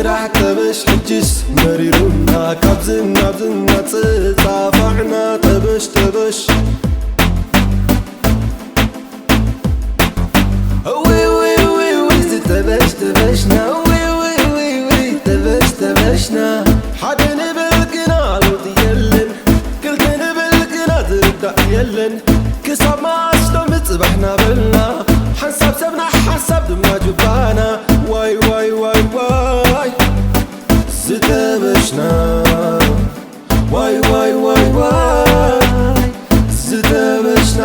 ራሕ ጠበሽ ሕጅስ መሪሩና ካብዝን ናብዝን እናተጻፋዕና ጠበሽ ጠበሽ እውይ እውይ እውይ እውይ እዚ ጠበሽ ጠበሽና እውይ እውይ እውይ እውይ ጠበሽ ጠበሽና ሓደ ንብል ግና ለውጢ የለን ክልተ ንብል ግና ዝርዳእ የለን ክሳብ መዓስ ሎሚ ጽባሕ ናበልና ሓንሳብ ሰብና ሓንሳብ ድማ ጁባና ዋይ ዋይ ዋይ ዋይ ዝተበሽና ዋይ ዋይ ዋይ ዋይ ዝተበሽና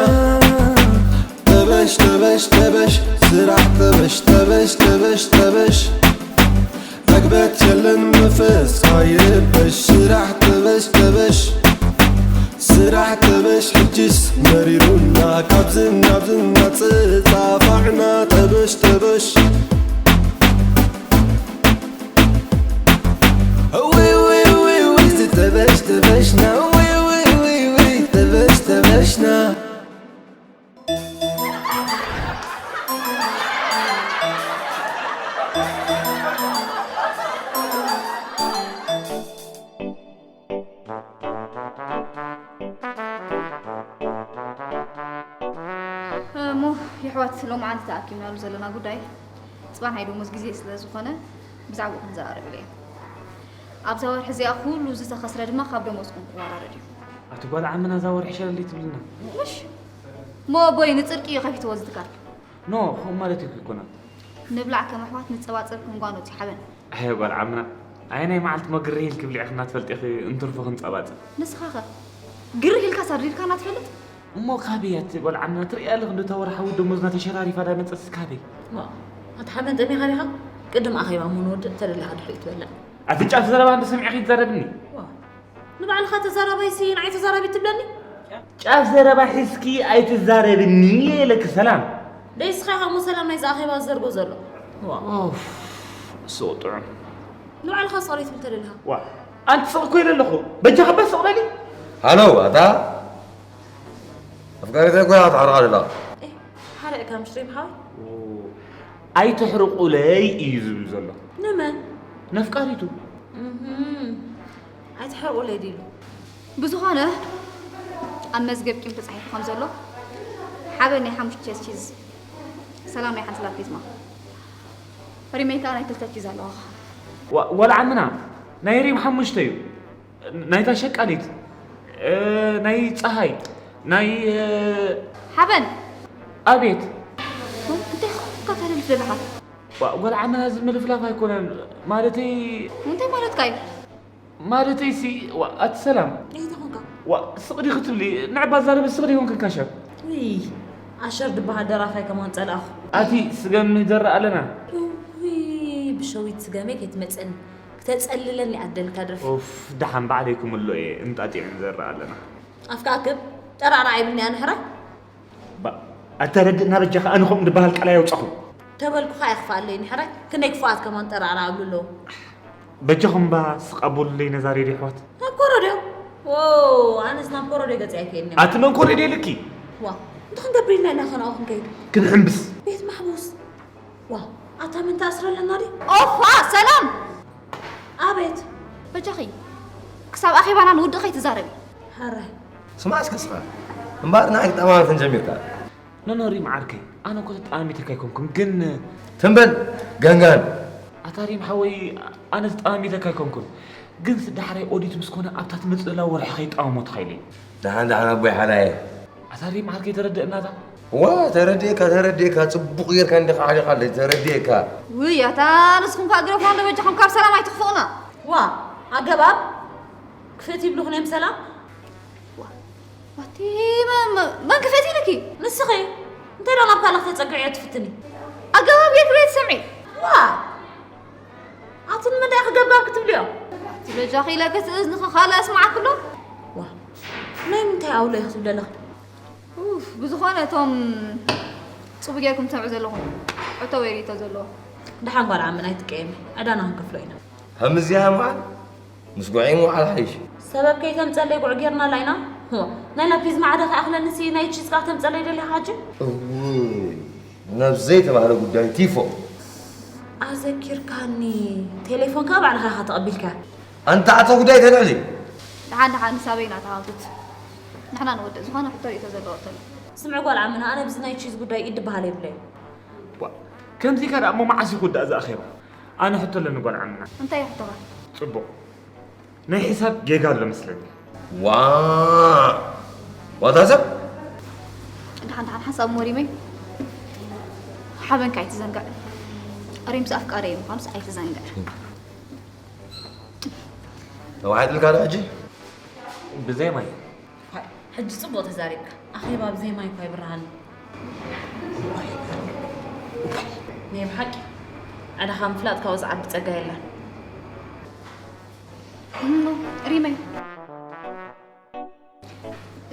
ጠበሽ ጠበሽ ጠበሽ ስራሕ ጠበሽ ጠበሽ ጠበሽ ጠበሽ ዕግበት የለን መንፈስ ኣይረበሽ ስራሕ ጠበሽ ጠበሽ ስራሕ ጠበሽ ሕጅስ መሪሩና ካብዝን ናብዝን እናተጻፋዕና ጠበሽ ጠበሽ እውይ እውይ እውይ እውይ እዚ ጠበሽ ጠበሽና እውይ እውይ እውይ እውይ ጠበሽ ጠበሽና እሞ የሕዋት ሎማዓንቲ ተኣኪብናሉ ዘለና ጉዳይ ፅባሕ ናይ ደሞዝ ግዜ ስለ ዝኾነ ብዛዕባኡ ክንዘራረብ ኢለ እየ። ኣብዛ ወርሒ እዚኣ ኩሉ ዝተኸስረ ድማ ካብ ደሞዝኩም ክወራረድ እዩ። ኣቲ ጓል ዓምና እዛ ወርሒ ሸለል ትብልና። ምሽ እሞ ኣቦይ ንፅድቂ እዩ ከፊትዎ እዚ ትካል። ኖ ከምኡ ማለት እኮ ኣይኮነን። ንብላዕ ከም ኣሕዋት ንፀባፀብ ክንጓኖት እዩ ሓበን። ኣየ ጓል ዓምና ኣየናይ መዓልቲ እሞ ግርህ ኢልኪ ብሊዕኺ እናትፈልጢ ኢኺ እንትርፎ ክንፀባፀብ። ንስኻኸ ግርህ ኢልካስ ኣድሪርካና ትፈልጥ? እሞ ካበይ ኣቲ ጓል ዓምና ትርእያ ኣለኺ እንዶ እታ ወርሓዊት ደሞዝና ተሸራሪፋ ዳመፀትስ ካበይ? ዋእ ኣታ ሓበን ጠሚኻ ዲኻ? ቅድም ኣኼባ እሞ ንወድእ ተደሊኻ ድሕሪኡ ትበልዕ። ኣቲ ጫፍ ዘረባ እንዶ ሰሚዕኺ ትዛረብኒ። ዋእ ንባዕልኻ ተዛራባይሲ ንዓይ ተዛራቢት ትብለኒ? ጫፍ ዘረባ ሒዝኪ ኣይትዛረብኒ ኢለኪ ሰላም። ደይ እስኻ ኢኻ እሞ ሰላም ናይዚ ኣኼባ ዝዘርጎ ዘሎ። ዋእ ኦፍ ስቕ ጥዑም። ንባዕልኻ ስቕ ደይ ትብል ተደሊኻ። ዋእ ኣንቲ ስቕ እኮ ኢለ ኣለኹ። በጃኻ እባ ስቕ በሊ። ሃሎ ኣታ ኣፍቃሪተይ እኮ እያ ትሓርቓ ዘላ። ኤህ ሓሪቕካ ምሽ ሪም ሓወይ። ኣይተሕርቑለይ እዩ ዝብል ዘሎ። ንመን? ነፍቃሪቱ። እህም ኣይተሕርቑለይ ድዩ ኢሉ። ብዝኾነ ኣብ መዝገብ ቂም ተጻሒፉ ከም ዘሎ ሓበን ናይ ሓሙሽተ ቸዝ ቺዝ ሰላም ናይ ሓንቲ ላፒዝ ማክ ሪመይ ከኣ ናይ ክልተ ቺዝ ኣለዋኻ። ዋ- ዋላ ዓምና ናይ ሪም ሓሙሽተ እዩ። ናይታ ሸቃሊት እ፣ ናይ ጸሃይ ናይ እ፣ ሓበን ኣቤት እንታይ ኾንካ ተደልፍ ዘለኻ? ዋ- ጓል ዓመና እዚ ምልፍላፍ ኣይኮነን ማለተይ እንታይ ማለትካ እዩ? ማለተይ ሲ ዋ- ኣቲ ሰላም እንታይ ኾንካ? ዋ- ስቕ ዲኺ ትብሊ ንዕባ ዛረቢ ስቕ ዲኹን ክንካሸፍ ውይ ኣሸር ድበሃል ደራፋይ ከማን ጸላእኹ ኣቲ ስገም ንዘርእ ኣለና ውይ ብሸዊት ስገመይ ከይትመጸኒ ክተጸልለኒ ኣደልካ ደርፊ ኡፍ ደሓን ባዕለይ ክምሎ እየ እንጣጢዕን ዘርእ ኣለና ኣፍካ ኣክብ ጠራዕራዕ ይብልኒ ኣነ ሕራይ ባ ኣተረድእና በጃኻ ኣነ ከምኡ ዝበሃል ቃል ኣየውጻኹ ተበልኩኻ የኽፍኣለይ ንሕራይ ክንደይ ክፉኣት ከማን ጠራዕራዕ ኣብሉ ኣለዉ በጃኹም እባ ስቕ ኣበሉለይ ነዛ ሬድዮ ኣሕዋት ናብ ኮረድዮ ዎ ኣነስ ናብ ኮረድዮ ገጸይ ኣይከይድን እየ ኣቲ መን ኮረድዮ ኢልኪ ዋ እንታይ ክንገብር ኢልና ኢና ከ ናብኡ ክንከይድ ክንሕምብስ ቤት ማሕቡስ ዋው ኣታ መን ትኣስረለና ድዩ? ኦፋ ሰላም ኣቤት በጃኺ ክሳብ ኣኼባና ንውድእ ከይትዛረቢ ሕራይ ስማዕ እስከ እስኻ እምበኣር ንዓይ ክጠማመተን ጀሚርካ ኖኖ ሪም ዓርከይ ኣነ እኮ ተጠማሚተካ ኣይኮንኩን ግን ትም በል ገንጋን ኣታ ሪም ሓወይ ኣነ ተጠማሚተካ ኣይኮንኩን ግን ዳሕራይ ኦዲት ምስ ኮነ ኣብታ ትመጽእ ዘላ ወርሒ ከይጠማመትካ ኢለ ደሓን ደሓን ኣቦይ ሓላየ ኣታ ሪም ዓርከይ ተረድአና እታ እዋ ተረድኤካ ተረድኤካ ጽቡቕ ጌርካ እንዲኻ ሓሊኻለይ ተረድኤካ ውይ ኣታ ንስኹም ከኣ ግደፉና እንዶ በጃኹም ካብ ሰላም ኣይትኽፍኡና ዋ ኣገባብ ክፍእት ይብልኹም እዮም ሰላም ዋቲ መን ክፍእት ኢልኪ ንስኺ እንታይ ዶ ናብ ካልእ ክተጸግዕዮ ትፍትኒ ኣገባብ ጌርኪ ዶ ትሰምዒ ዋ ኣቲ ንምንታይ ኢኺ ገብጋብ ክትብልዮ ኣቲ በጃኺ ኢለኪ እቲ እዝንኺ ካልእ ኣስምዓኪ ኣሎ ዋ ናይ ምንታይ ኣውሎ ኢኺ ትብሊ ኣለኺ ኡፍ ብዝኾነ እቶም ጽቡቅ ጌርኩም ትሰምዑ ዘለኹም ዕቶ ወይ ሪኢቶ ዘለዎ ደሓን ጓል ዓመን ኣይትቀየሚ ዕዳና ክንከፍሎ ኢና ከምዚኣ ምዓል ምስ ጉዐይ ምውዓል ሓይሽ ሰበብ ከይተምጸለይ ጉዕ ጌርናላ ኢና ናይ ላፒዝ ማዕደ ከኣኽለንሲ ናይ ቺዝ ከኣ ተምጸለይ ደሊኻ ሕጂ እውይ ናብ ዘይተባህለ ጉዳይ ቲፎ ኣዘኪርካኒ። ቴሌፎንካ ባዕልኻ ኢኻ ተቐቢልካ። ኣንታ ዓቶ ጉዳይ ተልዕሊ። ደሓን ደሓን፣ ንሳበይ ናታ ሃውትት። ንሕና ንወድእ ዝኾነ ሕቶ ርእቶ ዘለዎ ተሎ። ስምዒ ጓል ዓምና፣ ኣነ ብዚ ናይ ቺዝ ጉዳይ ኢድ በሃል የብለይ። ዋ፣ ከምዚ ከ ደኣ እሞ መዓስ ይኹዳ እዚ ኣኼባ? ኣነ ሕቶ ኣለኒ ጓል ዓምና። እንታይ እዩ ሕቶኻ? ጽቡቕ። ናይ ሒሳብ ጌጋ ኣሎ መስለኒ። ዋ፣ ዋታ ሰብ? ደሓን ደሓን፣ ሓንሳብ ሞሪመይ ሓበንካ ኣይትዘንግዕ። ሪምስ ኣፍቃሪ እዩ ምዃኑስ ኣይትዘንግዕ። ተባሂጥልካ ዶ ሕጂ? ብዘይ ማይ። ሃይ፣ ሕጂ ጽቡቕ ተዛሪብካ። ኣኼባ ብዘይ ማይ እኳ ይብርሃኒ። ናይ ብሓቂ፣ ዕዳኻ ምፍላጥ ካብኡ ዝዓቢ ጸጋ የለን። እሞ፣ ሪመይ፣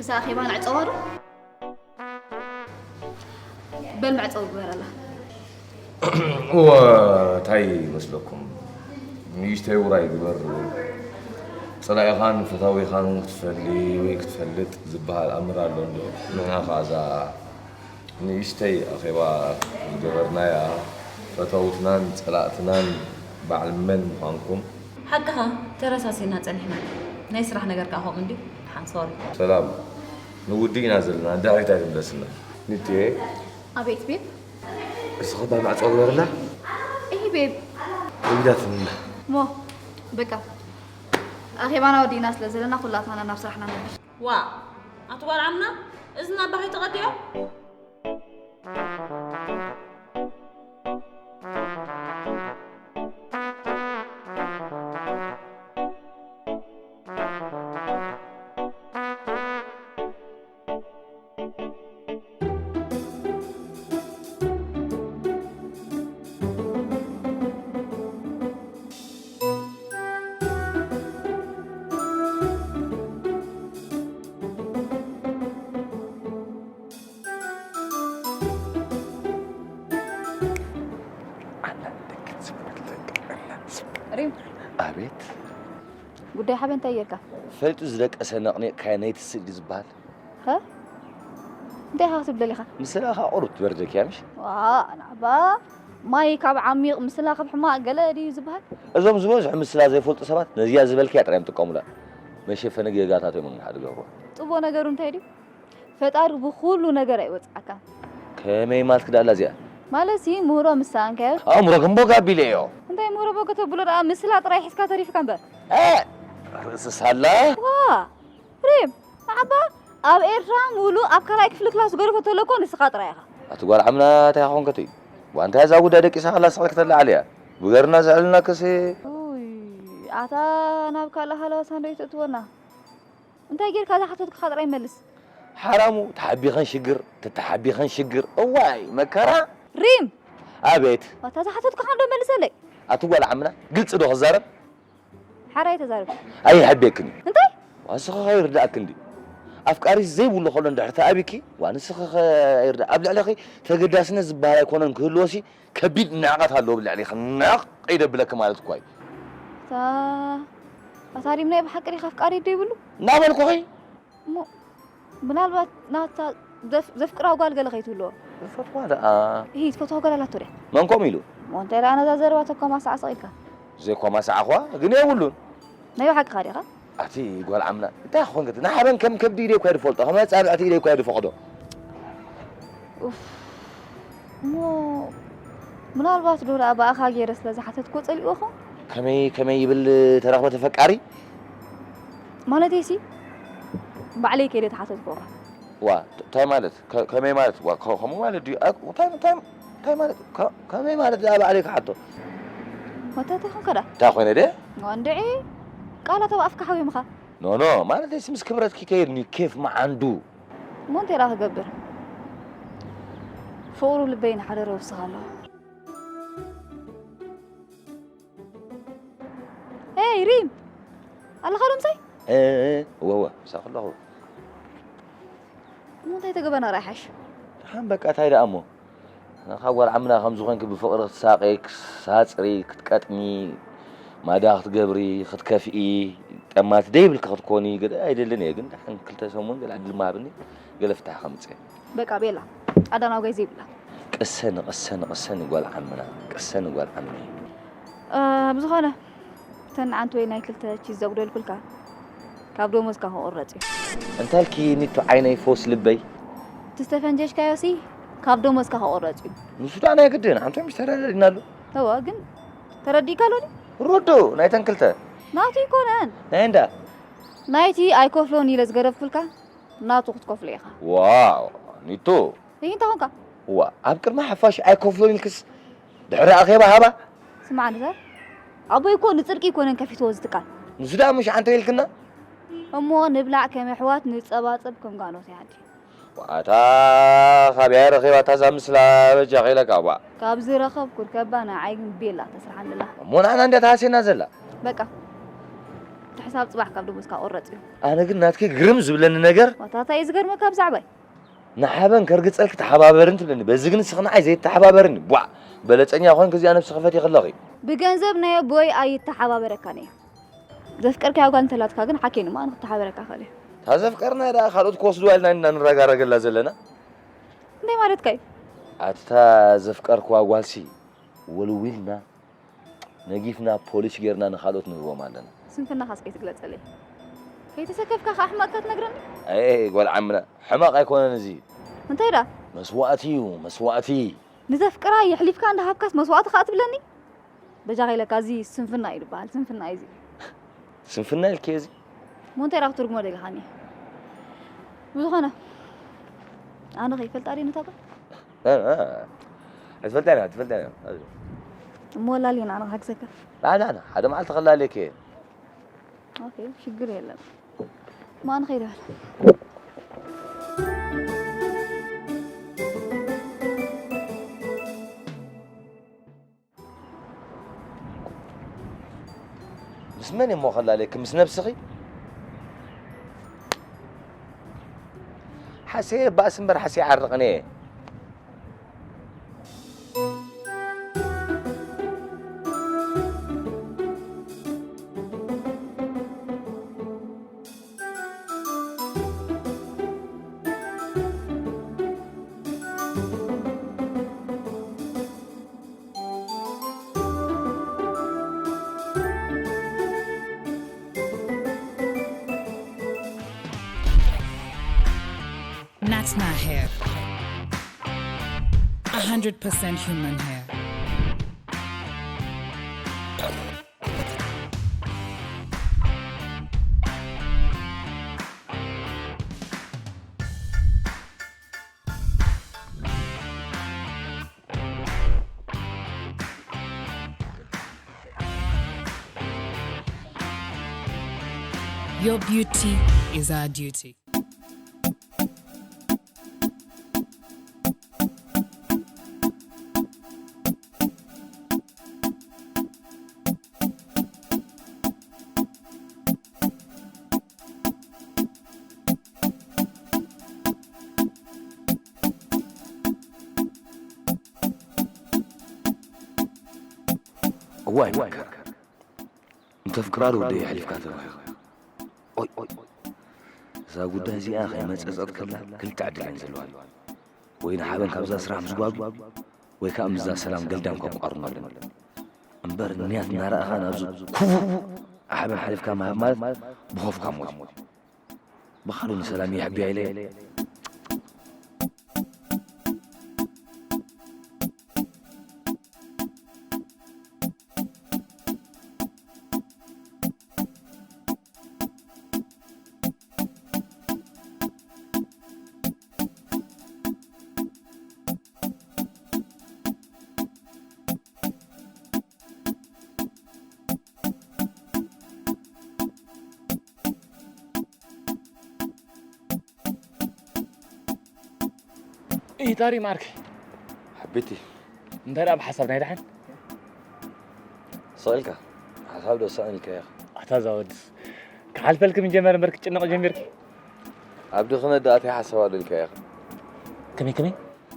እዛ ኣኼባ ንዕጸዋ ዶ? በል መዕጸዊ ግበረላ። እወ፣ እንታይ ይመስለኩም? ንእሽተይ ውራይ ግበር። ጸላኢኻን ፈታዊኻን ክትፈሊ ወይ ክትፈልጥ ዝበሃል ኣምር ኣሎ እንዶ? ንሕና ኸኣ እዛ ንእሽተይ ኣኼባ ዝገበርናያ፣ ፈተውትናን ጸላእትናን በዓል መን ምዃንኩም? ሓቅኻ፣ ተረሳሲና ጸኒሕና። ናይ ስራሕ ነገር ከኣ ከምኡ እንድዩ። ደሓን፣ ሶሪ። ሰላም፣ ንውድእ ኢና ዘለና፣ ድሕሪት ኣይትምለስና። ንትየ። ኣቤት ቤብ። እስኻ ባል ማዕጾ ግበርላ። እሂ ቤብ። ከቢዳትኒ። ሞ፣ በቃ። ኣኼባና ወዲእና ስለ ዘለና ኩላትና ናብ ስራሕና ንብል። ዋ፣ ኣቲ ጓል ዓምና፣ እዚ ናብ ባኺ ተቐዲኦ? ሪም። ኣቤት። ጉዳይ ሓበ እንታይ ጌርካ? ፈሊጡ ዝደቀሰ ነቕኒቕካዮ ነይቲ ስእሊ ዝበሃል። ሀ? እንታይ ኢኻ ክትብል ደሊኻ? ምስላ ከኣ ቁሩብ ትበርደኪ እያ፣ ምሽ? ዋ፣ ናባ ማይ ካብ ዓሚቕ ምስላ ካብ ሕማቕ ገለ ድዩ ዝበሃል? እዞም ዝበዝሑ ምስላ ዘይፈልጡ ሰባት ነዚኣ ዝበልክያ ጥራይ እዮም ዝጥቀሙላ። መሸፈኒ ጌጋታት እዮም እንሓ ዝገብሩ። ጽቡቕ ነገሩ እንታይ ድዩ? ፈጣሪ ብኹሉ ነገር ኣይወጽዓካን። ከመይ ማልትኪ ደኣላ እዚኣ? ማለትሲ ምህሮ ምስ ሰኣንካዮ። ኣእምሮኪ እምቦ ጋቢለ እዮ። እንታይ ምህሮ ቦ ከተብሎ ደኣ ምስላ ጥራይ ሒዝካ ተሪፍካ እምበር። እ! ርእሲ ሳላ። ዋ! ሪም፣ ንዓባ ኣብ ኤርትራ ምሉእ ኣብ ካልኣይ ክፍሊ ክላስ ገደፎ ተሎ እኮ ንስኻ ጥራይ ኢኻ። ኣቲ ጓል ዓምና እንታይ ኮንከቲ? ዋንታ እዛ ጉዳይ ደቂሳ ከላ ስቕልኪ ተለዓል እያ። ብገርና ዘዕልና ክሲ። ኡይ፣ ኣታ ናብ ካልእ ሃለዋሳ እንዶ ይትእትወና። እንታይ ጌርካ ዝሓተትኩኻ ጥራይ መልስ። ሓራሙ፣ ተሓቢኸን ሽግር፣ ተተሓቢኸን ሽግር። እዋይ፣ መከራ። ሪም! ኣቤት። ዋታ ዝሓተትኩኻ እንዶ መልሰለይ። ኣቲ ጓል ዓምና፣ ግልጺ ዶ ክዛረብ? ሓራይ ተዛረብ። ኣይሕቤክን እዩ። እንታይ? ዋስኺ ኸ ይርዳእክን ድዩ? ኣፍቃሪ ዘይብሉ ኸሎ እንድሕር ተኣቢኪ፣ ዋንስኺ ኸ ይርዳእ። ኣብ ልዕለኺ ተገዳስነት ዝበሃል ኣይኮነን ክህልዎሲ፣ ከቢድ ንዕቐት ኣለዎ ብልዕሊኺ። ንዕቕ ይደብለኪ ማለት እኳ እዩ። እታ፣ ኣታ ሪም ናይ ብሓቂ ዲኻ ኣፍቃሪ ዶ ይብሉ? እናበልኩኺ። እሞ፣ ምናልባት ናታ ዘፍ-፣ ዘፍቅራ ጓል ገለ ከይትህልዎ። ዝፈትዋ ደኣ። እሂ፣ ትፈትዋ ጓል ኣላቶ ድያ? መን ከምኡ ኢሉ? እሞ፣ እንታይ ደኣ ነዛ ዘረባ ተኮማሳዕ ስቕ ኢልካ? ዘይኮማሳዕኳ ግን የብሉን። ናይ ብሓቅኻ ዲኻ? ኣቲ ጓል ዓምና፣ እንታይ ኾንክት? ንሓበን ከም ከብዲ ኢደ እኳ ድፈልጦ፣ ከም ኣጻብዕቲ ኢደ እኳ ድፈቕዶ። ኡፍ። እሞ ምናልባት ዶ ደኣ ብኣኻ ገይረ ስለ ዝሓተትኮ ጸሊእዎ ኸውን? ከመይ፣ ከመይ ይብል ተረኽበ ተፈቃሪ? ማለተይሲ፣ ባዕለይ ከይደ ተሓተትኮ እኻ። ዋ፣ ት-፣ እንታይ ማለት? ከ-፣ ከመይ ማለት? ዋ፣ ከ-፣ ከምኡ ማለት ድዩ? ኣ-፣ እንታይ፣ እንታይ፣ እንታይ ማለት? ከ-፣ ከመይ ማለት ደኣ ባዕለይ ክሓቶ? ወታ እንታይ ኾንካ ደኣ? እንታይ ኾይነ ድየ? ወንድዒ፣ ቃላት ኣብ ኣፍካ ሓዊምኻ። ኖ፣ ኖ፣ ማለተይሲ ምስ ክብረትኪ ከይድኒ ኬፍ መዓንዱ። እሞ እንታይ ደኣ ክገብር? ፍቕሩ ልበይ ንሓደረ ወስኽ ኣለዎ። ኤይ፣ ሪም! ኣለኻ ዶ ምሳይ? እ፣ እ፣ እወ፣ እወ፣ ምሳኺ ኣለኹ። እሞ እንታይ ተገበና ራይ ሓሽ? ደሓን በቃ፣ እንታይ ደኣ እሞ? ንኻ ጓል ዓምና ከም ዝኾንኪ ብፍቕሪ ክትሳቐይ፣ ክትሳጽሪ፣ ክትቀጥኒ፣ ማዳ ክትገብሪ፣ ክትከፍኢ፣ ጠማት ደይብልኪ ክትኮኒ፣ ገለ ኣይደልን እየ፣ ግን ደሓን ክልተ ሰሙን ገለ ዕድል ምሃብኒ፣ ገለ ፍታሕ ከምጽእ። በቃ ቤላ፣ ኣዳናውጋይ ዘይብላ። ቅሰኒ ቅሰኒ ቅሰኒ ጓል ዓምና፣ ቅሰኒ ጓል ዓመይ። እ፣ ብዝኾነ እተን ንዓንተ ወይ ናይ ክልተ ቺዝ ዘጉደልኩልካ ካብ ደሞዝካ ክቑረጽ እዩ። እንታልኪ ኒቱ ዓይነይ ፈውስ ልበይ? እቲ ዝተፈንጀሽካዮሲ ካብ ደሞዝካ ክቑረጽ እዩ። ንሱ ደኣ ናይ ግድን፣ ኣንተ ምሽ ተረዳዲና ኣሎ። እወ፣ ግን ተረዲእካ ኣሎ ድዩ? ሮዶ፣ ናይተን ክልተ። ናቱ ኣይኮነን። ናይ እንዳ? ናይቲ ኣይከፍሎን ኢለ ዝገደፍኩልካ ናቱ ክትከፍሎ ኢኻ። ዋው፣ ኒቱ። ይህ እንታይ ኾንካ? እዋ፣ ኣብ ቅድሚ ሓፋሽ ኣይከፍሎን ኢልክስ ድሕሪ ኣኼባ ሃባ? ስማዕ ንዘር፣ ኣቦይ እኮ ንጽድቂ ኣይኮነን ከፊትዎ እዚ ትካል። ንሱ ደኣ ምሽ ኣንተ ኢልክና? እሞ ንብላዕ ከም ኣሕዋት ንጸባጸብ ከም ጋኖት ይሃዲ። ዋታ፣ ካበይ ረኺባታ እዛ ምስላ በጃኺ ኢለካ፣ ዋ። ካብ ዝረኸብኩ ርከባ ንዓይ ግን ቤላ ተስርሓኒ ኣላ። እሞ ንዓና እንድያ ተሃስየና ዘላ? በቃ፣ እቲ ሕሳብ ጽባሕ ካብ ደሞዝካ ቁረጽ እዩ። ኣነ ግን ናትኪ ግርም ዝብለኒ ነገር ዋታ፣ እንታይ እዩ ዝገርመካ ብዛዕባይ? ንሓበን ከርግጸልኪ ተሓባበርን ትብለኒ። በዚ ግን ንስኺ ንዓይ ዘይተሓባበርኒ። ቧዕ! በለጸኛ ኮንኪ እዚኣ ነብሲ ክፈትዪ ከለኺ። ብገንዘብ ናይ ኣቦይ ኣይተሓባበረካን እየ። ዘፍቀርካያ ጓል እንተላትካ ግን ሓኬንማ ኣነ ክተሓባበረካ እኽእል እየ። እታ ዘፍቀርና ደኣ ካልኦት ክወስድዋ ኢልና ኢና ንረጋረገላ ዘለና። እንታይ ማለትካ እዩ? ኣታ ዘፍቀርክዋ ጓልሲ ወልዊልና ነጊፍና ፖሊሽ ጌርና ንኻልኦት ንህቦም ኣለና። ስንፍናኻ እስከ ኣይትግለጸለይ። ከይተሰከፍካ ከኣ ሕማቕካ ትነግረኒ? ኣየ ጓል ዓምና፣ ሕማቕ ኣይኮነን እዚ። እንታይ ደኣ? መስዋእቲ እዩ፣ መስዋእቲ። ንዘፍቅራ የሕሊፍካ እንዳሃብካስ መስዋእቲ ከኣ ትብለኒ? በጃኻ ኢለካ፣ እዚ ስንፍና እዩ ዝበሃል፣ ስንፍና እዩ እዚ። ስንፍና ኢልኪ እዚ? እሞ እንታይ ደኣ ክትርጉሞ ደሊኻኒ? ብዝኾነ፣ ኣነ ከይፈልጣ ድየ ነታ ጓል? እ፣ እ። ኣይትፈልጣን እያ፣ ኣይትፈልጣን እያ። እሞ ወላሊ ኣነ ክሓግዘካ። ላዕሊ ኣነ ሓደ መዓልቲ ከላልየኪ እየ። ኦኬ፣ ሽግር የለን። እሞ ኣነ ከይደ በል። ምስ መን እሞ ከላልየኪ? ምስ ነብስኺ? ሓሴ ባእሲ እምበር ሓሴ ይዓርቕን እየ። Natna hair. A hundred percent human hair. Your beauty is our duty. እዋይ መከራ። እንተፍቅራ ዶ ወደይ የሕሊፍካ ተባሂኻ? ኦይ፣ ኦይ። እዛ ጉዳይ እዚኣ ከይመጸጸት ከላ ክልተ ዕድል እየን ዘለዋ። ወይ ንሓበን ካብዛ ስራሕ ምስጓጉ፣ ወይ ከኣ ምስዛ ሰላም ገልዳም ከቋርኖ ኣለኒ። እምበር ንያት እናረኣኻ ናብዚ ኩፉ ኣሕበን ሓሊፍካ ምሃብ ማለት ብኾፍካ ሞት እዩ። ብኻሉ ንሰላም የሕብያ ኢለ እየ። ኢታሪ ማርክ። ሓቢቲ። እንታይ ደኣ ብሓሳብ ናይ ደሓን? ስቕ ኢልካ። ሓሳብ ዶ ስቕ ኢልካ ኢኻ? ኣታ እዛ ወድስ። ክሓልፈልኪ ምጀመር እምበር ክትጭነቕ ጀሚርኪ? ኣብ ድኽነት ደኣ እንታይ ሓሳብ ኣሎ ኢልካ ኢኻ? ከመይ ከመይ?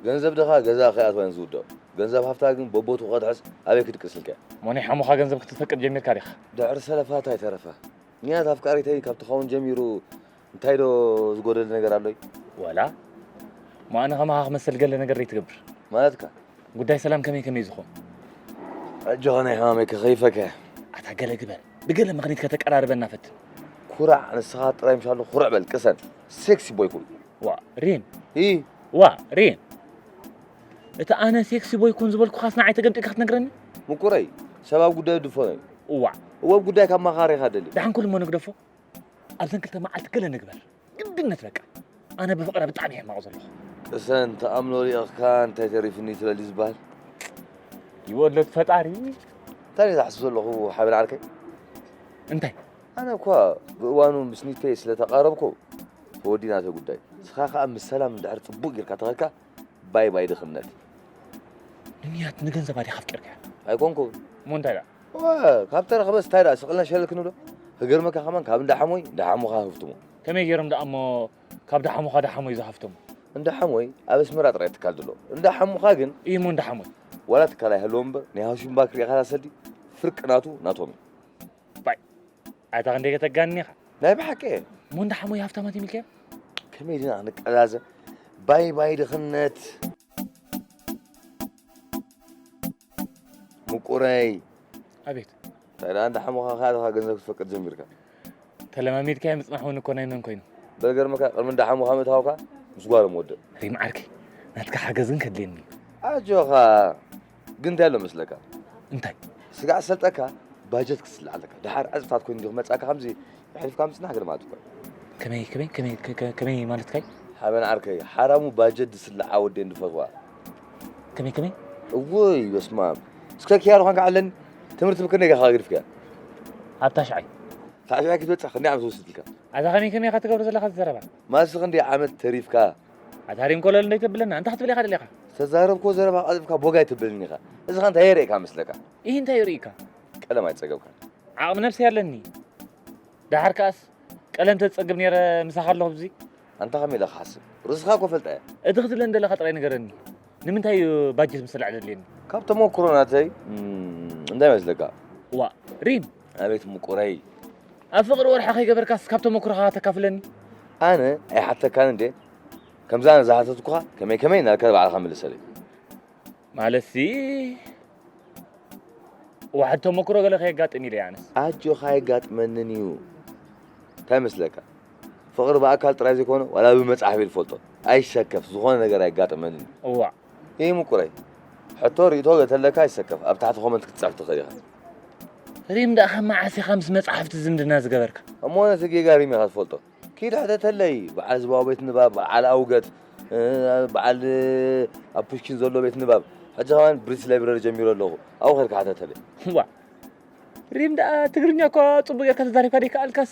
ገንዘብ ድኻ ገዛ ከይኣትዋ እየን ዝውደቕ። ገንዘብ ሃፍታ ግን በቦቱ ከድሕስ ኣበይ ክድቅስ ኢልካ? እሞ ናይ ሓሙኻ ገንዘብ ክትፈቅድ ጀሚርካ ዲኻ? ድሕሪ ሰለፋ እንታይ ተረፋ? ምኽንያት ኣፍቃሪተይ ካብ ትኸውን ጀሚሩ እንታይ ዶ ዝጎደለ ነገር ኣሎይ? ወላ? እሞ ኣነ ከማኻ ክመስል ገለ ነገር ዘይትገብር። ማለትካ? ጉዳይ ሰላም ከመይ ከመይ ዝኸውን? ኣጆኻ ናይ ሕማመይ ከኸይፈካ። ኣታ ገለ ግበር፣ ብገለ ምኽኒት ከተቀራርበና ፈትን። ኩራዕ ንስኻ ጥራይ ምሻሉ ኩርዕ በል ቅሰን። ሴክሲ ቦይ ኩን። ዋ ሪም ኢ ዋ ሪም፣ እቲ ኣነ ሴክሲ ቦይ ኩን ዝበልኩኻስ ንዓይ ተገምጢልካ ክትነግረኒ? ምቁረይ ሰብ ኣብ ጉዳዩ ድፈኖ እዩ። እዋዕ እወ ኣብ ጉዳይ ካብ መኻሪኻ ደሊ። ደሓን ኩሉ እሞ ንግደፎ። ኣብዘን ክልተ መዓልቲ ገለ ንግበር። ግድነት በቃ። ኣነ ብፍቕረ ብጣዕሚ ሕማቕ ዘለኹ። ቅሰን ተኣምኖ ሪእኽካ እንታይ ተሪፍኒ ትበል ዝበሃል። ይወለድ ፈጣሪ። እንታይ ዝሓስብ ዘለኹ ሓበን ዓርከይ? እንታይ? ኣነ እኳ ብእዋኑ ምስ ኒተይ ስለ ተቓረብኩ ተወዲናተ ጉዳይ። ንስኻ ከኣ ምስ ሰላም እንድሕር ጽቡቕ ጌርካ ተኸድካ ባይ ባይ ድኽነት። ንንያት ንገንዘብ ኣዲኻ ኣፍቂርካ። ኣይኮንኩን። እሞ እንታይ ደኣ? እወ፣ ካብ ተረኽበስ እንታይ ደኣ ስቕልና ሸለል ክንብሎ? ክገርመካ ከማን ካብ እንዳ ሓሞይ እንዳ ሓሙኻ ሃፍትሞ። ከመይ ገይሮም ደኣ እሞ ካብ ደሓሙኻ ደሓሞይ ዝሃፍቶም? እንዳ ሓሞይ ኣብ ኣስመራ ጥራይ ትካል ዘሎ። እንዳ ሓሙኻ ግን እሞ እንዳ ሓሞይ ዋላ ትካል ኣይሃለዎም እምበር ናይ ሃሽም ባክ ሪኢኻ ሰልዲ ፍርቂ ናቱ ናቶም እዩ። ባይ ኣታ ክንደይ ከተጋንኒ ኢኻ? ናይ ብሓቂ እየ። እሞ እንዳ ሓሞይ ሃፍታማት እዮም ኢልካዮም? ከመይ ዲና ክንቀዛዘ? ባይ ባይ ድኽነት። ምቁረይ ኣቤት እንታይ ደኣ እንዳ ሓሙኻ ከኣ ገንዘብ ክትፈቅድ ጀሚርካ? ተለማሚድካዮ ምጽናሕ እውን እኮ ናይ መን ኮይኑ? በል ገርመካ ቅድሚ እንዳ ሓሙኻ ምእታውካ ምስ ጓሎም ወድእ። ሪም ዓርከይ ናትካ ሓገዝ ግን ከድልየኒ እዩ። ኣጆኻ ግን እንታይ ኣሎ መስለካ? እንታይ? ስጋዕ ዝሰልጠካ ባጀት ክትስልዕ ኣለካ። ደሓር ዕጽፍታት ኮይኑ እንዲኹም መጻእካ ከምዚ የሕሊፍካ ምጽናሕ ገለ ማለት እኮ እዩ። ከመይ ከመይ ከመይ ከ- ከ- ከመይ ማለትካ እዩ? ሓበን ዓርከይ ሓራሙ ባጀት ዝስልዓ ወደን ዝፈትዋ። ከመይ ከመይ? እወይ በስማም እስከ ኪያር ኳንካ ኣለኒ ትምህርቲ ብክንደይ ኢኻ ገዲፍካያ? ኣብ ታሽዓይ። ታሽዓይ ክትበጽሕ ክንደይ ዓመት ወሲድልካ? ኣታ ከመይ ከመይ ኢኻ ትገብሮ ዘለኻ ዘረባ? ማሲ ክንደይ ዓመት ተሪፍካ? ኣታ ሪም ኮለል እንዶ ይተብለና ኣንታ ክትብል ኢኻ ደሊኻ? ዝተዛረብክዎ ዘረባ ቀልጥፍካ ቦግ ኣይተብለኒ ኢኻ። እዚ ኸ እንታይ የርእየካ መስለካ? ኢሂ እንታይ የርእይካ? ቀለም ኣይጸገብካን። ዓቕሚ ነብሰይ ኣለኒ። ደሓር ከኣስ ቀለም ተጸግብ ነይረ ምሳኻ ኣለኹ ብዚ። ኣንታ ከመይ ኢለ ክሓስብ? ርእስኻ እኮ ፈልጣ እያ። እቲ ክትብለኒ ደለኻ ጥራይ ንገረኒ። ንምንታይ እዩ ባጀት ምስላዕ ዘድልየኒ? ካብ ተመክሮ ናተይ እንታይ መስለካ? ዋ ሪም ኣቤት ምቁረይ ኣብ ፍቕሪ ወርሓ ከይገበርካስ ካብ ተመክሮኻ ተካፍለኒ? ኣነ ኣይሓተካን እንዴ? ከምዛ ኣነ ዝሓተትኩኻ ከመይ ከመይ እናልካ ባዕልኻ ምልሰለይ። ማለትሲ ዋሕድ ተመክሮ ገለ ከየጋጥም ኢለ ኣነስ። ኣጆኻ ኣየጋጥመንን እዩ። እንታይ መስለካ? ፍቕሪ ብኣካል ጥራይ ዘይኮነ ዋላ ብመጽሓፍ እየ ዝፈልጦ። ኣይሰከፍ ዝኾነ ነገር ኣየጋጥመንን እዩ። እዋእ። ይህ ምቁረይ። ሕቶ ርእይቶ ተለካ ኣይሰከፍ ኣብ ታሕቲ ኮመንት ክትጽሕፍ ትኽእል ኢኻ። ሪም ደኣ ካብ መዓስ ኢኻ ምስ መጽሓፍቲ ዝምድና ዝገበርካ? እሞ ነቲ ጌጋ ሪም ኢኻ ትፈልጦ። ኪድ ሕተተለይ በዓል ዝባው ቤት ንባብ በዓል ኣውገት በዓል ኣብ ፑሽኪን ዘሎ ቤት ንባብ ሕጂ ከማን ብሪትስ ላይብረሪ ጀሚሩ ኣለኹ ኣብኡ ከድካ ሕተተለይ። ዋ ሪም ደኣ ትግርኛ እኳ ጽቡቅ ጌርካ ተዛሪብካ ደይከኣልካስ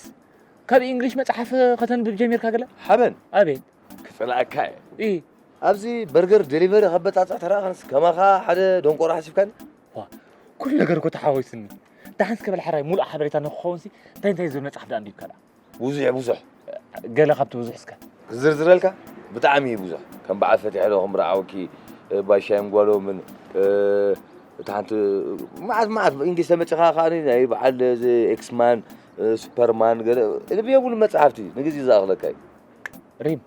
ካብ ኢንግሊሽ መጽሓፍ ከተንብብ ጀሚርካ ገለ? ሓበን ኣቤት ክጸላእካ እየ። ኢ ኣብዚ በርገር ደሊቨሪ ከበጻጽሕ ተረኣኻንስ ከማኻ ሓደ ደንቆሮ ሓሲብካኒ? ዋ ኩሉ ነገር እኮ ተሓዋዊስኒ። ደሓንስ ከበል ሓራይ ሙሉእ ሓበሬታ ንክኸውንሲ እንታይ እንታይ ዝብል መጽሓፍ ደኣ ኣንቢብካ ደኣ? ብዙሕ ብዙሕ ገለ ካብቲ ብዙሕ እስከ ክዝርዝረልካ ብጣዕሚ እዩ ብዙሕ ከም በዓል ፈትሒ ዶ ከም ረዓውኪ ባሻዮም ጓሎምን እቲ ሓንቲ መዓት መዓት እንግሊዝ ተመፂኻ ከዓ ናይ በዓል ኤክስማን ሱፐርማን ገለ ልብ የብሉ መፅሓፍቲ ንግዜ ዝኣኽለካ እዩ ሪም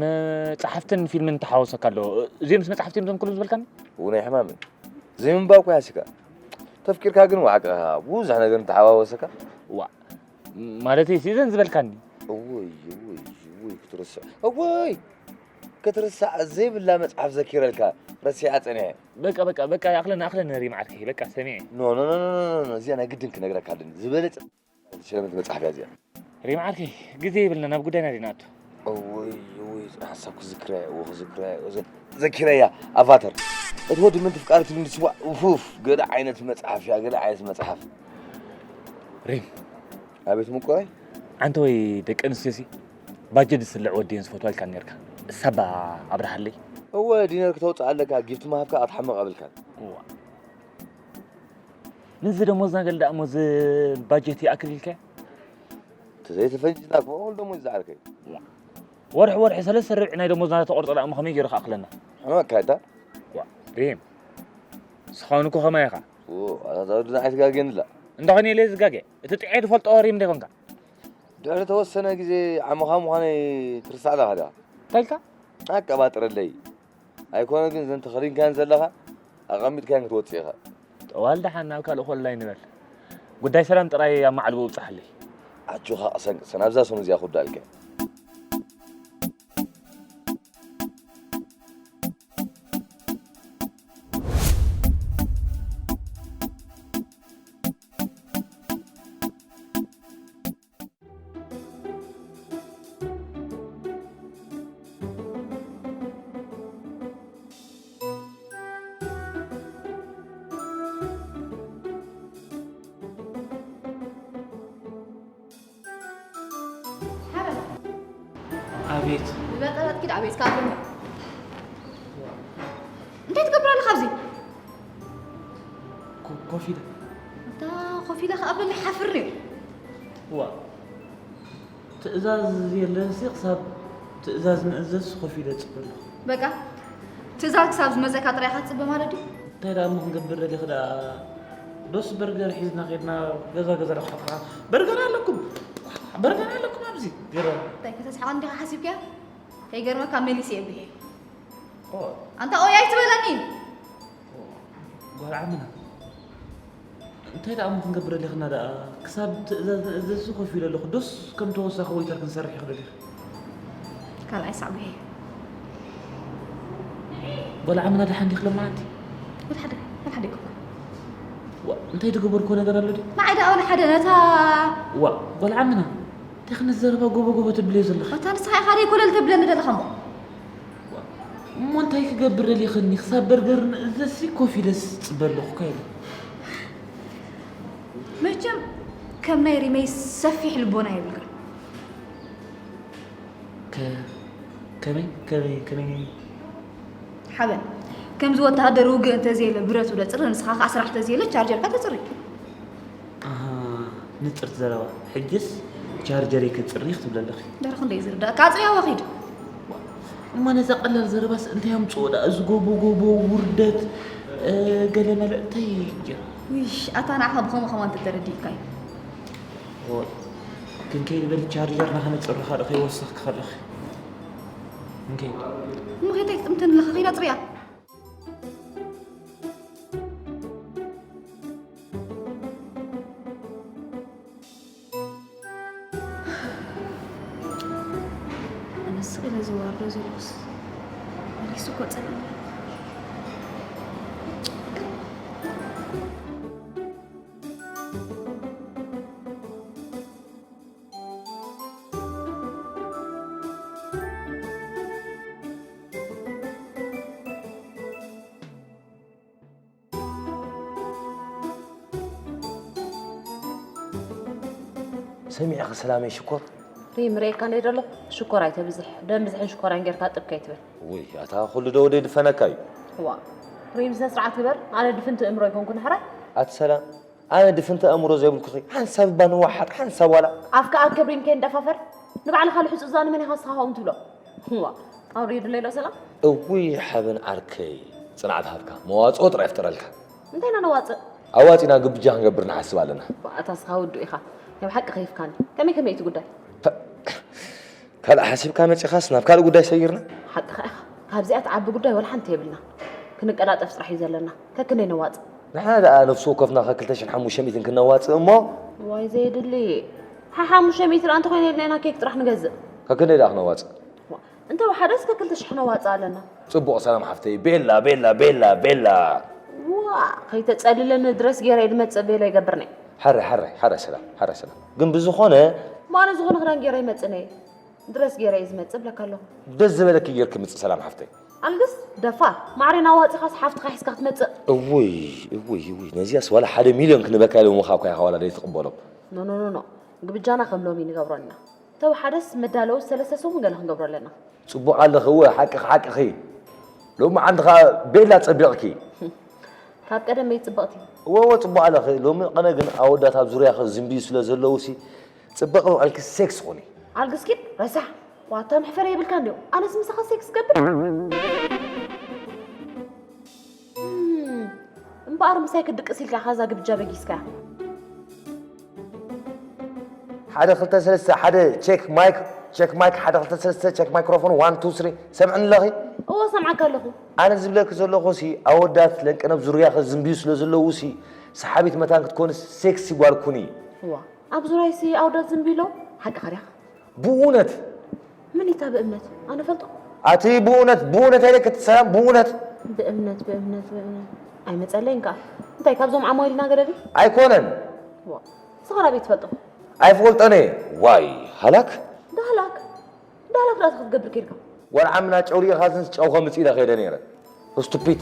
መፅሓፍትን ፊልምን ተሓወሰካ ኣሎ እዚኦም ምስ መፅሓፍቲ እዮም ዘምክሉ ዝበልካኒ እውናይ ሕማምን ዘይምንባብ ኮ ያሲካ ተፍቂርካ ግን ዋዕቅኻ ብዙሕ ነገር እንተሓዋወሰካ ዋ ማለተይ ሲዘን ዝበልካኒ እውይ እውይ እውይ ክትርስዕ እውይ ክትርሳዕ ዘይብላ መፅሓፍ ዘኪረልካ ረሲዓ ፀኒሐ በቃ በቃ በቃ ኣኽለኒ ኣኽለኒ ሪም ዓርከይ በቃ ሰሚዐ ኖ ኖ ኖ ኖ ኖ እዚኣ ናይ ግድን ክነግረካ ኣለኒ ዝበለፀ ትሸለመት መፅሓፍ እያ እዚኣ ሪም ዓርከይ ግዜ የብልና ናብ ጉዳይና ዲና ኣቶ እውይ እውይ ሓሳብ ክዝክረያ እዎ ክዝክረያ እዎ ዘኪረያ ኣቫተር እቲ ወዲ ምንቲ ፍቃሪ ትብል ስዋዕ ኡፍፍ ገለ ዓይነት መፅሓፍ እያ ገለ ዓይነት መፅሓፍ ሪም ኣቤት ምቁራይ ዓንተ ወይ ደቂ ኣንስትዮ ሲ ባጀት ዝስልዕ ወዲ እየን ዝፈትዋ ኢልካ ነርካ ሳባ ኣብርሃለይ እወ ዲነር ክተውፅእ ኣለካ ጊፍት ምሃብካ ኣትሓምቕ ኣብልካን ምዚ ደሞዝና ገለ ደኣ ሞዝ ባጀት ይኣክል ኢልካ ተዘይተፈንጅና ክበቕል ደሞዝ ዝዓርከይ ወርሒ ወርሒ ሰለስተ ርብዒ ናይ ደሞዝና ተቆርፀ ደኣ ከመይ ገይሩ ክኣክለና ሕመካ ይታ ሪም ስኻውን እኮ ከማይ ኢኻ ኣታታወድና ኣይትጋግየንላ እንተኾነ ኢለ ዝጋገ እቲ ጥዕየ ዝፈልጦ ሪም እንደ ኮንካ ድሕሪ ተወሰነ ግዜ ዓመኻ ምዃነይ ትርሳዕ ኣለኻ ዲኻ እንታይ ኢልካ ኣቀባጥረለይ ኣይኮነ ግን እዘን ተኸዲንካን ዘለኻ ኣቐሚጥካን ክትወፅእ ኢኻ። ጠዋል ደሓን ናብ ካልእ ኮላይ ንበል። ጉዳይ ሰላም ጥራይ ኣብ ማዕልቦ ውፅሓለይ። ኣጆኻ ቀሰንቅሰን ኣብዛ ሰሙን እዚኣ ክውዳልካ። ሓበን። ኣቤት። ዝበጠበት ኪድ ኣቤት ካብ ልምዕ። እንታይ ትገብር ኣለኻ ኣብዚ? ኮ-፣ ኮፍ ኢለ። እታ ኮፍ ኢለ ከኣ በሊ ሓፍር እዩ። ዋ። ትእዛዝ የለንሲ ክሳብ ትእዛዝ ንእዘዝ ኮፍ ኢለ ጽበ ኣለኹ። በቃ። ትእዛዝ ክሳብ ዝመጸካ ጥራይ ኢኻ ትጽበ ማለት ድዩ? እንታይ ደኣ እሞ ክንገብር ደሊኺ ደኣ? ዶስ በርገር ሒዝና ኸድና ገዛ ገዛ ደኣ ክሓፍራ። በርገር ኣለኩም። በርገር ኣለኩም ኣብዚ። ገረ። እንታይ ከተስሕቐኒ ዲኻ ሓሲብካዮ? ከይገርመካ መሊሰ እየ ብሄ። ኦ። ኣንታ ኦይ ኣይትበለኒ። ኦ፣ ጓል ዓምና። እንታይ ደኣ እሞ ክንገብር ደሊኽና ደኣ? ክሳብ ትእዛዝ ንእዘዝ ኮፍ ኢለ ኣለኹ። ዶስ ከም ተወሳኺ ወይተር ክንሰርሕ ይኽእል ደሊኽ? ካልኣይ ሳዕ ጉሄ። ጓል ዓምና ደሓን ዲኽ ለማዓንቲ? ወላ ሓደ፣ ወላ ሓደ ኣይኮንኩን። ዋ፣ እንታይ ዝገበርኩ ነገር ኣሎ ድዩ? ንዓይ ደኣ ወላ ሓደ ነታ ዋ፣ ጓል ዓምና። እንታይ ክንዘረባ ጎቦ ጎቦ ትብልዮ ዘለኺ? ኣታ ንስኻ ኢኻ ደይ ኮለል ተብለኒ ዘለኻ እሞ። እሞ እንታይ ክገብር ደሊኽኒ? ክሳብ በርገር ንእዘዝሲ ኮፍ ኢለስ ጽበ ኣለኹ እኳ ኢለ። መቸም ከም ናይ ሪመይ ሰፊሕ ልቦና የብልካ። ከ-፣ ከመይ፣ ከመይ፣ ከመይ? ሓበን፣ ከምዚ ወተሃደር ውግእ እንተዘየለ ብረቱ ደጽሪ፣ ንስኻ ከኣ ስራሕ እንተዘየለ ቻርጀርካ ተጽሪ። ኣሃ፣ ንጽርቲ ዘረባ። ሕጅስ ቻርጀረይ ክጽሪ ክትብሊ ኣለኺ። ደርኺ እንደ ዝርዳእካ ኣጽርያዋ ኺድ። እማ ነዛ ቀላል ዘረባስ እንታይ ኣምጽኦ ደኣ? እዚ ጎቦ ጎቦ፣ ውርደት፣ እ፣ ገለ መለ እንታይ ይጀር? ውሽ፣ ኣታ ንዓኻ ብኸምኡ ከማን ተተረዲእካዮ። ሆይ፣ ክንከይድ በሊ ቻርጀርና ከነጽሪ ኻልእ ከይወሰኽኪ ከለኺ። ክንከይድ። እሞ ከይታይ ክትጥምተኒ ኣለኻ? ከይዳ ጽርያ። ኣነ ስቕ ኢለ ዝዋርዶ ዘለኹስ መሊሱ እኮ ጸልእኒ። ሰሚዕኺ ሰላመይ ሽኮር? ሪም፣ ርእየካ እንደ ዘለኹ ሽኮር ኣይተብዝሕ። ደም ብዝሕን ሽኮራን ጌርካ ጥብ ከይትብል። ውይ፣ ኣታ ኩሉ ዶ ወደይ ድፈነካ እዩ? ዋ፣ ሪም፣ ስነ ስርዓት ግበር። ኣነ ድፍንቲ እምሮ ኣይኮንኩን፣ ሕራይ። ኣቲ ሰላም፣ ኣነ ድፍንቲ ኣእምሮ ዘይብልኩኺ፣ ሓንሳብ እባ ንወሓጥ፣ ሓንሳብ ዋላ። ኣፍካ ኣክብ ሪም፣ ከይንደፋፈር። ንባዕልኻ ልሑጽ እዛ ንመን ኢኻ ንስኻ ከምኡ ትብሎ? ዋ፣ ኣውሪ የድለይ ዶ ሰላም? እውይ፣ ሓበን ዓርከይ፣ ጽንዓት ሃብካ፣ መዋጽኦ ጥራይ ይፍጠረልካ። እንታይ ኢና ነዋጽእ? ኣዋጺና ግብጃ ክንገብር ንሓስብ ኣለና። ዋ፣ ኣታ እስኻ ውዱእ ኢኻ። ናይ ብሓቂ ከይፍካኒ። ከመይ ከመይ እቲ ጉዳይ? ተ-፣ ካልእ ሓሲብካ መጺኻስ ናብ ካልእ ጉዳይ ሰጊርና? ሓቅኻ ኢኻ። ካብዚኣ ትዓቢ ጉዳይ ወላ ሓንቲ የብልና። ክንቀላጠፍ ጥራሕ እዩ ዘለና። ከክንደይ ነዋጽእ? ንሕና ደኣ ነፍሲ ወከፍና ከክልተ ሽሕን ሓሙሽተ ሚእትን ክነዋጽእ እሞ። ዋይ ዘየድሊ። ሓሓሙሽተ ሚእቲ ደኣ እንተኾይነ ኢልና ኢና ኬክ ጥራሕ ንገዝእ። ከክንደይ ደኣ ክነዋጽእ? ዋ፣ እንተ ወሓደስ ከክልተ ሽሕ ነዋጽእ ኣለና። ጽቡቕ ሰላም ሓፍተይ። ቤላ፣ ቤላ፣ ቤላ፣ ቤላ። ዋ፣ ከይተጸልለኒ ድረስ ገይረ ድመጽእ ቤላ ይገብርኒ። ሓረ፣ ሓረ፣ ሓረ ሰላም፣ ሓረ ሰላም። ግን ብዝኾነ ማነ ዝኾነ ክዳን ገይረ ይመጽእ ነየ። ድረስ ገይረ እየ ዝመጽእ እብለካ ኣለኹ። ደስ ዝበለኪ ጌርኪ ምጽእ ሰላም ሓፍተይ። ኣልግስ ደፋር፣ ማዕሬና ኣዋጺኻስ ሓፍትኻ ሒዝካ ክትመጽእ? እውይ፣ እውይ፣ እውይ፣ ነዚያስ ዋላ ሓደ ሚልዮን ክንበካ ኢለ ምዃ እኳ ኢኻ ዋላ ደይትቕበሎ። ኖ፣ ኖ፣ ኖ፣ ኖ። ግብጃና ከም ሎሚ ንገብሮ ኣለና። ተወሓደስ መዳለዊ ሰለስተ ሰሙን ገለ ክንገብሮ ኣለና። ጽቡቕ ኣለኺ፣ እወ፣ ሓቅኺ፣ ሓቅኺ። ሎሚ ዓንዲ ኸኣ ቤላ ጸቢቕኪ። ካብ ቀደመይ ጽብቕቲ። እወ፣ እወ፣ ጽቡቕ ኣለኺ። ሎሚ ቐነ ግን ኣወዳት ኣብ ዙርያኺ ዝንብዩ ስለ ዘለዉሲ፣ ጽብቕ ውዕልኪ ሴክስ ኹኒ። ኣልግስ ኪድ ረሳሕ። ዋታ መሕፈሪ የብልካ እንዲዮ። ኣነስ ምሳኻ ሴክስ ገብር? እም፣ እምበኣር ምሳይ ክትድቅስ ኢልካ ኻዛ ግብጃ በጊስካ። ሓደ፣ ክልተ፣ ሰለስተ፣ ሓደ፣ ቸክ ማይክ፣ ቸክ ማይክ፣ ሓደ፣ ክልተ፣ ሰለስተ፣ ቸክ ማይክሮፎን፣ ዋን፣ ቱ፣ ስሪ። ሰምዕኒ ኣለኺ? እዎ፣ ሰምዓካ ኣለኹ። ኣነ ዝብለኪ ዘለኹ ሲ ኣወዳት ለንቀነብ ዙርያኺ ዝንብዩ ስለ ዘለዉ ሲ ሰሓቢት መታን ክትኮኒ ሴክሲ ጓል ኩኒ። እዋ፣ ኣብ ዙርያይ ሲ ኣወዳት ዝንብዩ ኣለዉ? ሓቅኻ ዲኻ? ብእውነት መን እታ ብእምነት ኣነ ፈልጦ ኣቲ ብእውነት ብእውነት ኣይደ ክትሰላም ብእውነት ብእምነት ብእምነት ብእምነት ኣይመጸለይን ከኣ እንታይ ካብዞም ዓሞ ኢልና ገደቢ ኣይኮነን ዋ ስኸራ ቤት ፈልጦ ኣይፈልጠነ ዋይ ሃላክ ዳህላክ ዳህላክ ዳት ክትገብር ኬድካ ጓል ዓምና ጨው ርኢኻትንስ ጨው ከምጽእ ኢለ ከይደ ነይረ ስቱፒድ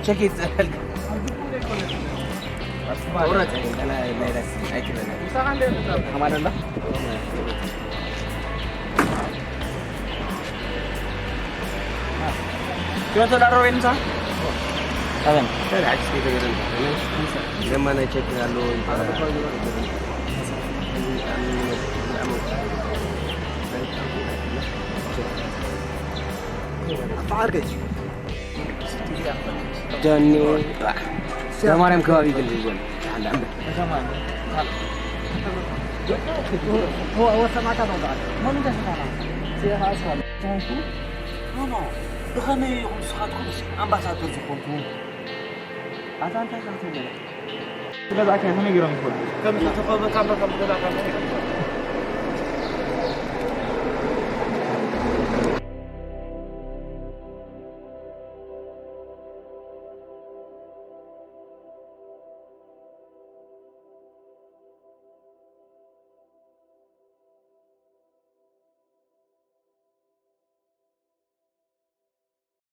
ቸኬት ዘፈልግ ቁረጽ። ኪሎ ተዳሮ ወይ ምሳ? አበን። ለማና ቸክ ያለው ይባላል። አርገች ዳኒ በማርያም ከባቢ ግን ልጅ ነው። አንድ አንድ ብኸመይ ኢኹም ንስኻትኩም ኣምባሳደር ዝኾንኩም? ኣታ እንታይ ኢኻ ትብል? ስለዚ ኣካ ከመይ ገይሮም ይፈልጡ? ከም ዝተኸበ ካምራ ካብ ገዛ ካብ